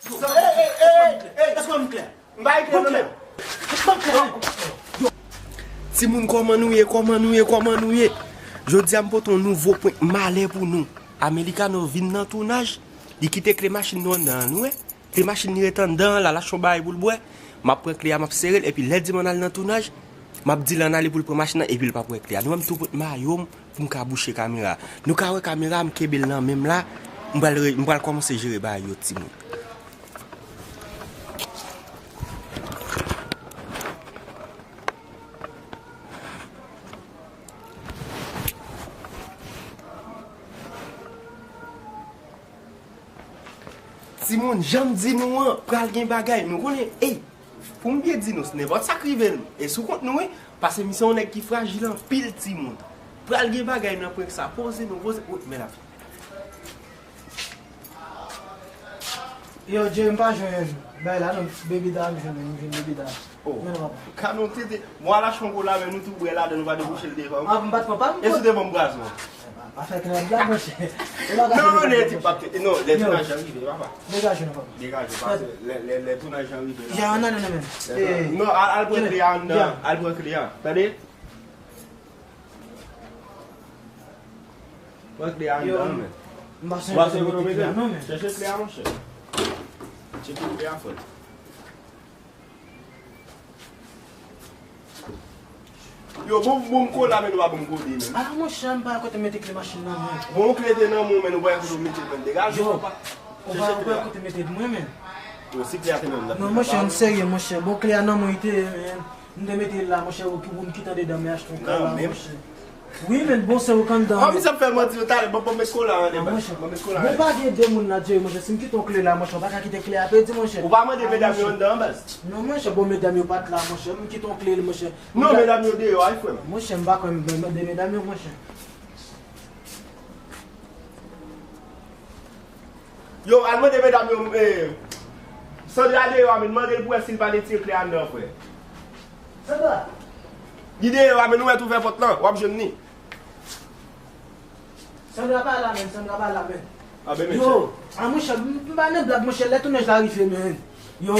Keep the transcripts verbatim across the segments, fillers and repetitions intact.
Ey, ey, ey, ey, èske w klè? M pa ekri non men. Timoun, kòman nou ye? Kòman nou ye? Kòman nou ye? Jodi a m pote yon nouvo prank malè pou nou. Americano vin nan tounaj, li kite kle machin nou anndan an, nou wè? Kle machin li ret anndan an, l al achte yon bagay pou l bwè. M ap pran kle a, m ap sere l, epi lè di m ann al nan tounaj, m ap di l ann ale pou l pran machin nan, epi l p ap wè kle a. Nou wè m tou pot mayo m pou m ka bouche kamera. Nou ka wè kamera a, m kenbe l nan men m la, m pral re-, m pral kòmanse jere bagay yo, timoun. Timoun, jan m di nou an, pral gen bagay. Nou konnen, ey, pou m byen di nou, nenpòt sa k rive nou, e sou kont nou, wi, paske misye yon nèg ki frajil anpil, timoun. Pral gen bagay nan prank sa, poze nou, poze, wi, men la. Yo, Jerry, m pa jwenn bagay la non, bebida m jwenn, m jwenn bebida. Oh. Men non, papa. Ka nou tete, mwen al achte yon kola, men nou tou bwè ladan, nou pa debouche l devan. Ah, m pa t pran pa m. E si w te ban m braz mwen? Pa fè krab la, monchè. Non, non, lè ti pap te, non, lè tounaj lan rive, papa. Degaje nou, papa. Degaje, paske lè, lè, lè tounaj lan rive la. Ya, non, non, non, men. Non, al, al pran kle a anndan, al pran kle a. Tande? Pran kle a anndan, men. M pa sonje kote m mete kle a non, men. Chèche kle a, monchè. Chèche kle a, frè. Yo, bon, bon, kola, men nou pa bon kote, men. Ah, monchè, m pa wè kote m mete kle machin nan, men. Bon, kle te nan men w, men nou pa wè kote w mete l, men. Degaje w, papa. Ou pa wè kote m mete l, mwen, men. Yo, si kle a te nan men w, non, monchè, m serye, monchè. Bon, kle a nan men w, li te ye, men. M te mete l la, monchè, ou ki, ou m kite anndan, men achte yon kle la, monchè. Wi, men bon, se ou k anndan. Ah, misye ap fè manti yo talè. Bon, bon, met kola an, ah, monchè. Bon, met kola an. Bon, pa gen de moun la, Jerry, monchè. Si m kite yon kle la, monchè, ou pa ka kite kle a pèdi, monchè. Ou pa mande medam yo anndan, baz? Non, monchè, bon, medam yo pa t la, monchè. M kite yon kle, monchè. Non, medam yo deyò, ay, frè m. Monchè, m pa kwè m mande medam yo, monchè. Yo, al mande medam yo, eh, Sandra deyò a, men mande l pou wè si l pa retire kle a anndan, frè. Sandra! Li deyò a, men nou mèt ouvè pòt lan, w ap jwenn li. Sandra pa la, men, Sandra pa la, men. Ah, ben, men, yo, ah, monchè, m, m pa nan blag, monchè, lè tounaj la rive, men. Yo,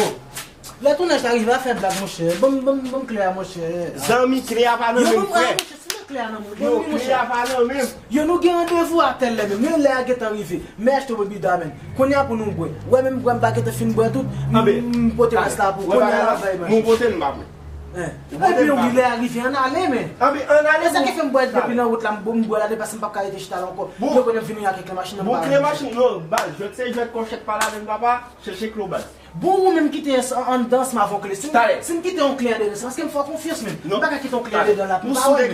lè tounaj la rive, pa fè blag, monchè. Ban m, ban m, ban m kle a, monchè. Zanmi, kle a pa nan men m, frè. Yo, ban m, ah, monchè, si nan kle a nan men w, yo, kle a pa nan men m. Yo, nou gen randevou a tèl lè menm. Men lè a gentan rive. Men achte bebida, men. Kounye a pou nou bwè. Wè, menm bwè, m pa gentan fin bwè tout. M, m pote rès la pou kounye a la bay, monchè. Nou pote l, m pa bwè. Hein. Epi wi, lè a rive, ann ale, men. Ann ale. E sa ki fè m bwè depi nan wout la, m, m bwè la depi paske m p ap ka rete chita la ankò. Yo konnen m vini ak kle machin nan, m pa wè. Bon, kle machin, non, baz, jwèt se jwèt, kòchèt pa ladann, papa, chèche kle w, baz. Bon, ou menm kite an, anndan ansanm avè yon kle. Si m, si m kite yon kle andedan, se paske m fè w konfyans, men. M pa ka kite yon kle andedan la pou m pa wè,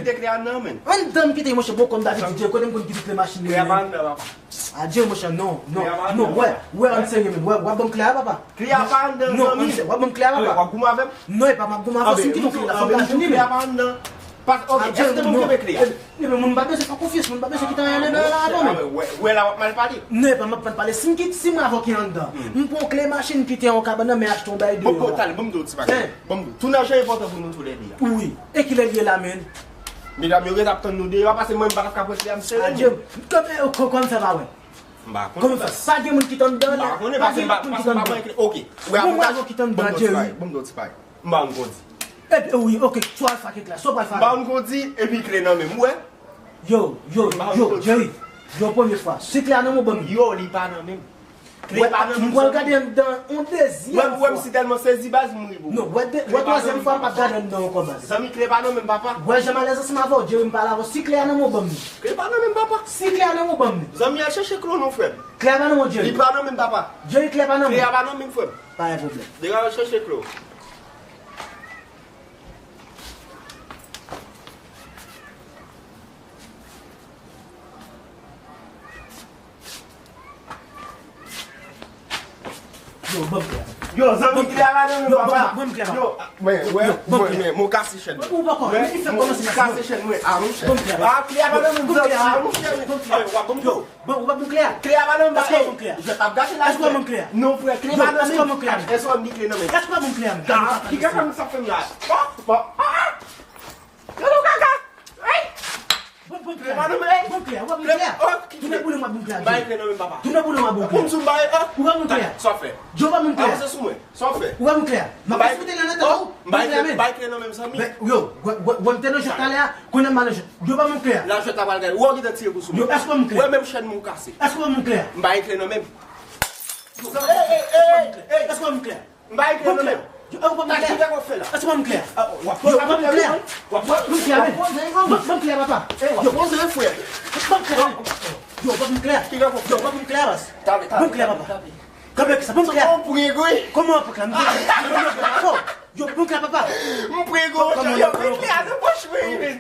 men. Anndan m kite, monchè, bon, kòm David di, kote m konn kite kle machin nan, men. Adye, monchè, non, non, non, wè, wè, ann serye, men, wè, w ap ban m kle a, papa. Kle a pa anndan, non, zanmi. Ann serye, w ap ban m kle a, papa. W ap goumen avè m? Non, e pa m ap goumen avè w, si m kite yon kle la, fò m ka jwenn li, men. Kle a pa anndan. Pas, ok, èske nou kenbe kle a? Ebyen, moun pa bezwen fè konfyans, moun pa bezwen kite anyen anndan la, non, men. Wè, wè, la w ap mal pale. Non, e pa m ap mal pale. Si m kite, si mwen avè w ki anndan, m pran yon kle machin, m kite yon kabann nan, men achte yon bagay deyò a. Bon, bon, talè, ban m di w ti bagay. Ban m di w. Tounaj lan enpòtan pou nou toulède a. Wi. E kilè l ye la, men? Medam yo ret ap tann nou deyò a, paske mwen m pa t ap ka pran kle a, m sere. Adye, kòman, kòman fè pa wè? M pa konnen. Kòman fè? Pa gen moun ki t anndan la? M pa konnen, paske m pa, paske m pa pran kle. Ok. Wè, avantaj. Bon, mwen avè w ki t anndan, Jerry. Ban m di w ti bagay. M ba w m kondi. Epi, wi, ok, sa w al fè ak kle a, sa w pral fè avè l? M ba w m kondi, epi kle nan men m, ou wè? Yo, yo, yo, Jerry, yo, premye fwa. Si kle a nan men w, ban m li. Yo, li pa nan men m. Kle pa nan men m, zanmi. M pral gade anndan yon dezyèm fwa. Ou wè m si tèlman sezi, baz, m ri pou ou. Non, wè, wè twazyèm fwa, m p ap gade anndan ankò, baz. Zanmi, kle pa nan men m, papa. Wè jan m alèz ansanm avè w, Jerry, m pale avè w. Si kle a nan men w, ban m li. Kle pa nan men m, papa. Si kle a nan men w, ban m li. Zanmi, al chèche kle w non, frè m. Kle a pa nan men w, Jerry. Li pa nan men m, papa. Jerry, kle a pa nan men w. Kle a pa nan men m, frè m. Pa gen pwoblèm. Degaje al chèche kle w. Yo, ban m kle a. Yo, zanmi, kle a pa nan men m, papa. Ban m kle a. Yo, men, wè, men, men, mwen kase chèn mwen. Ou poko, men ki fè kòmanse kase chèn mwen, a, monchè. Ban m kle a. A, kle a pa nan men m, zanmi, a, monchè. Ban m kle a. Yo, ban m, ou pa ban m kle a. Kle a pa nan men m, papa. Èske w ban m kle a? Jwèt ap gache la. Èske w ban m kle a? Non, frè, kle pa nan men m. Èske w ban m kle a? Èske w ban m kle a, men? Èske w ban m kle a, men? Ki kaka m sa fè m la? Bon, bon, ah! Yo, nou kaka! Ay! Bon, bon, kle a. Bon, kle a, w ap bon, kle a. Tounen boule m, w ap bon, kle a. Bay kle nan men papa. Tounen boule m, w ap bon, kle a. Pou m sou bay, ah. Ou ap bon, kle a. Sa fè. Yo, w ap Ou wè m klè? M ap esplike nan tèt ou. M bay klè, m bay klè nan men m, zanmi. Men, yo, wè, wè, wè m te nan jwèt talè a, kounye a m pa nan jwèt. Yo, ban m klè. La jwèt la pral gade. Ou wè w gentan tire kou sou mwen. Yo, èske w wè m klè? Ou wè menm chèn mwen ou kase. Èske w wè m klè? M bay klè nan men m. Èske w wè m klè? M bay klè nan men m. Yo, ou wè m klè? Èske w wè m klè? Yo, ou wè m klè? W ap m klè, men. Ban m klè, papa. Yo, poze frè. Ban m klè. Yo, ban m klè. Yo, ban m klè, baz. Ban m klè, papa. Kanpe ki sa, ban m klè. Ou pran gwe. Kòman w pran klè? M pran klè, papa. Yo, ban m klè, papa. M pran gwe. Yo, ban m klè nan pòch mwen, men.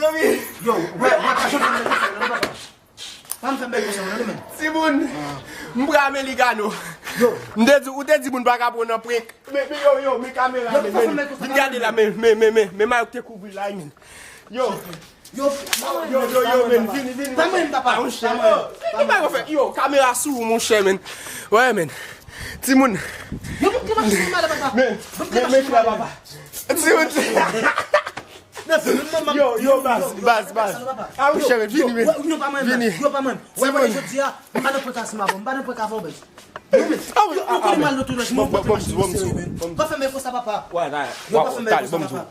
Zanmi. Yo, wè, wè, pa janm fè m konsa, non, papa. Pa m fè m bagay konsa, non, men. Timoun, m pran amerikano. Yo. M te di, ou te di moun pa ka pran nan prank. Men, men, yo, yo, men kamera, men, men. Vin gade la, men, men, men, men, men, mayo k te kouvri la, men. Yo. Yo, yo, yo, yo, men, vini, vini. Pa mwen, papa. Ah, monchè. Pa mwen, yo, pa mwen, papa. Yo, kamera sou ou, monchè, men. Wè, men. Timoun. Yo, ban m klè, papa. Men, men, men, klè, papa. Timoun. Yo, yo, baz, baz, baz. Ah, monchè, men, vini, men. Yo, pa mwen, vini. Yo, pa mwen. Wè, wè, jodi a, m pa nan prank ansanm avè w, m pa nan prank avè w, baz. Yo, men, yo, yo, konnen mal nan tounaj, mwen, bon, bon, bon, bon, bon. Pa fè m konsa, papa. Yo, pa fè m konsa, papa.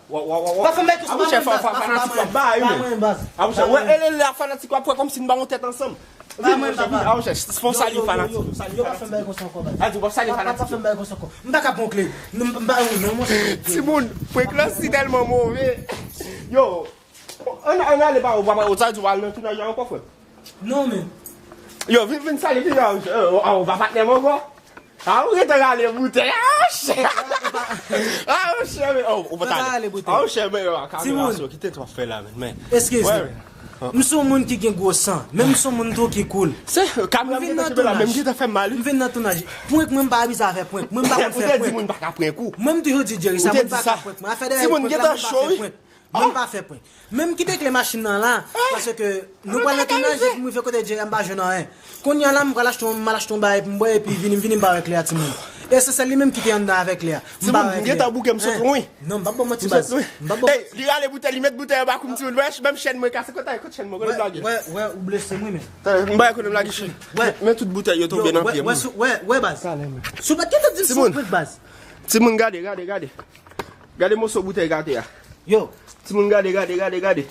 Pa fè m konsa, papa. Pa mwen, baz. Ah, monchè, wè, e lè la fanatik w ap fè kòmsi n pa yon tèt ansanm. Vin, monchè, vin. Ah, monchè, fè yon salye fanatik yo, salye fanatik yo. Yo, pa fè m bagay konsa ankò, baz. Ah, di w p ap salye fanatik yo. Pa fè m bagay konsa ankò. M pa ka pran klè. Non, m pa, non, monchè. Timoun, prank lan si tèlman move. Yo, ann, ann ale pa ou, papa, ou sa di w al nan tounaj la ankò, frè? Non, men. Yo, vin, vin salye, vin, ah, ou pa patnè m ankò? Ah, ou rete rale boutèy. Ah, monchè. Ah, monchè, men, oh, ou pa ta rale boutèy. Ah, monchè, men, yo, kamera sou, kite sa w ap fè la, men, men. Eskize. M se yon moun ki gen gwo san, men m se yon moun tou ki cool. Se kamera m gentan kenbe la, men m gentan fè m mal, wi. M vin nan tounaj. Prank, mwen, m pa abize avè prank. Mwen, m pa konn fè prank. Ou te di moun pa ka prank ou. Mwen, m toujou di Jerry sa, mwen pa ka prank mwen. Afè dèyè prank la, mwen pa fè prank. Mwen pa fè pwen. Menm kite kle machin nan la, paske nou pral nan tounaj, m rive kote Jerry a, m pa jwenn anyen. Kounye a la, m pral achte yon, m al achte yon bagay pou m bwè, epi vini, m vini, m ba wè kle a, timoun. E se sèl li menm ki te anndan avèk kle a. M ba wè kle a. Timoun, m gentan bouke, m sot lwen. Non, m p ap ba w manti, baz. M p ap ba w manti. Li rale boutèy, li met boutèy anba kou m, timoun. Wè, menm chèn mwen kase, kote, kote chèn mwen, kote m lage? Wè, wè, ou blese m, wi, men. Tande, m bay kote m lage chèn. Wè. Men tout boutèy yo tonbe nan pye m. Wè, wè, baz. Timoun. Si w pa t gentan di m se yon prank, baz. Timoun, gade, gade, gade. Gade moso boutèy k atè a. Yo. Timoun, gade, gade, gade, gade.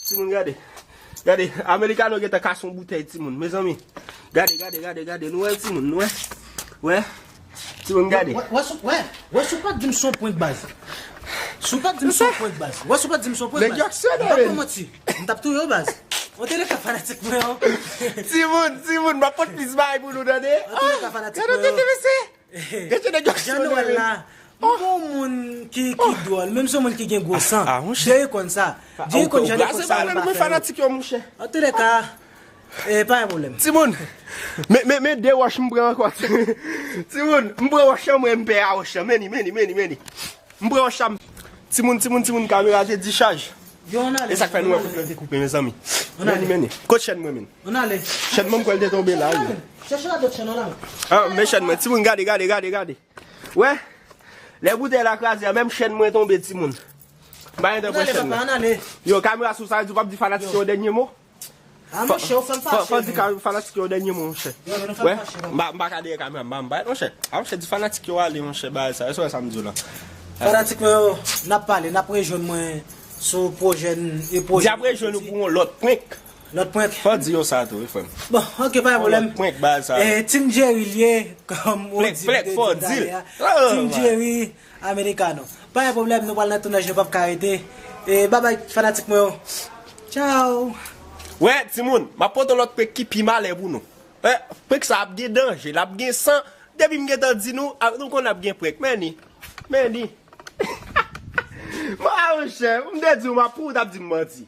Timoun, gade. Gade, amerikano gentan kase yon boutèy, timoun. Mezanmi. Gade, gade, gade, gade. Nou wè, timoun, nou wè. Wè. Timoun, gade. Wè, wè, wè, wè, si w pa t di m se yon prank, baz. Si w pa t di m se yon prank, baz. Wè, si w pa t di m se yon prank, baz. Nèg yo aksyonè, men. M p ap ba w manti. M t ap touye w, baz. Antouleka, fanatik mwen yo. Timoun, timoun, m ap pot plis bagay pou nou, tande. Antouleka, fanatik mwen yo. Gade, gade, mesye. Gade nèg yo aksyonè, men. M pa yon moun ki, ki dwòl, menm si yon moun ki gen gwo san. Ah, monchè. Jerry konn sa. Jerry konn jan de prank sa yo pa fè yo. Fanatik yo, monchè. Antouleka, e, pa gen pwoblèm. Timoun, men, men, men de wòch m pran ankò. Timoun, m pran wòch lan, mwen, m pè a wòch lan. Men li, men li, men li, men li. M pran wòch la, m, timoun, timoun, timoun, kamera te dichaj. Yo, ann ale. E sa k fè nou wè kout lan te koupe, mezanmi. Men li, men li. Kot chèn mwen, men? Ann ale. Chèn mwen, m kwè l te tonbe la, wi. Chèche ladòt chèn nan la. Ah, men chèn mwen. Timoun, gade, gade, gade, gade. Wè. Lè boutèy la kraze a, menm chèn mwen tonbe, timoun. M pa gentan pran chèn nan. Ann ale, papa, ann ale. Yo, kamera sou, sa vle di w p ap di fanatik yo yon dènye mo? Ah, monchè, ou fè m fache, men. Fò di fanatik yo yon dènye mo, monchè. Yo, men nou fè m fache, papa. Wè, m pa, m pa ka dèyè kamera, m pa, m pa, monchè. Ah, monchè, di fanatik yo ale, monchè, bagay sa. Èske w wè sa m di w la? Fanatik mwen yo, n ap pale, n ap rejwenn mwen sou pwojè n, e pwojè n. Di ap rejwenn nou pou yon lòt prank. Lòt prank. Fò di yo sa tou, wi, frè m. Bon, ok, pa gen pwoblèm. Yon lòt prank, bagay sa. E, Team Jerry l ye, kòm ou di, fò di l. Team Jerry, Americano. Pa gen pwoblèm, nou pral nan tounaj, nou p ap ka rete. E, babay, fanatik mwen yo. Tchao. Wè, timoun, m ap pote yon lòt prank ki pi malè pou nou. Wè, prank sa ap gen danje, l ap gen san. Depi m gentan di nou, ap, nou konn ap gen prank. Men li. Men li. Mwen, monchè, m te di w, m ap pou w t ap di m manti.